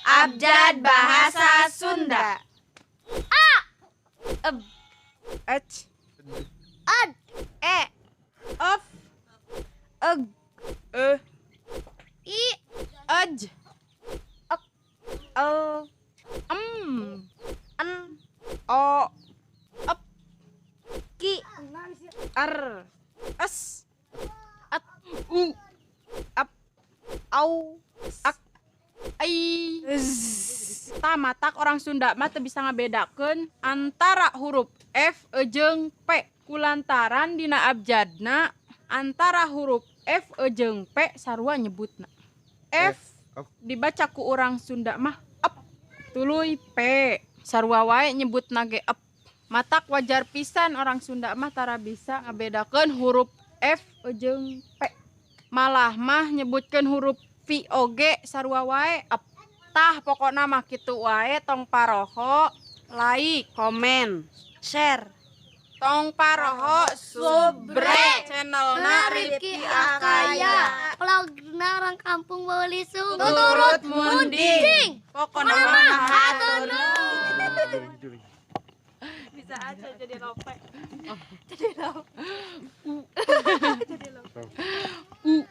Abjad Bahasa Sunda. A, Eb, H, Ad, E, F, Eg, E, I, Ej, Ek, L, M, N, O, Ep, Ki, R, S, At, U, Ap, Au, Ak, I, Z. Tah, matak orang Sunda mah teu bisa ngabedakeun antara huruf F jeung P kulantaran dina abjadna antara huruf F jeung P sarua nyebutna. F F. dibaca ku urang Sunda mah ep, tuluy P sarua wae nyebutna ge ep. Matak wajar pisan orang Sunda mah tara bisa ngabedakeun huruf F jeung P. Malah mah nyebutkeun huruf V oge sarua wae ep. Tah, pokokna mah kitu wae, tong paroho like, komen, share. Tong paroho subrek channelna Rifki Rifki Akaya. Akaya. Vlogna orang kampung Baulisung. Turut munding. Pokokna mah hatur nuhun. Bisa aja jadi lope. Jadi lope. U.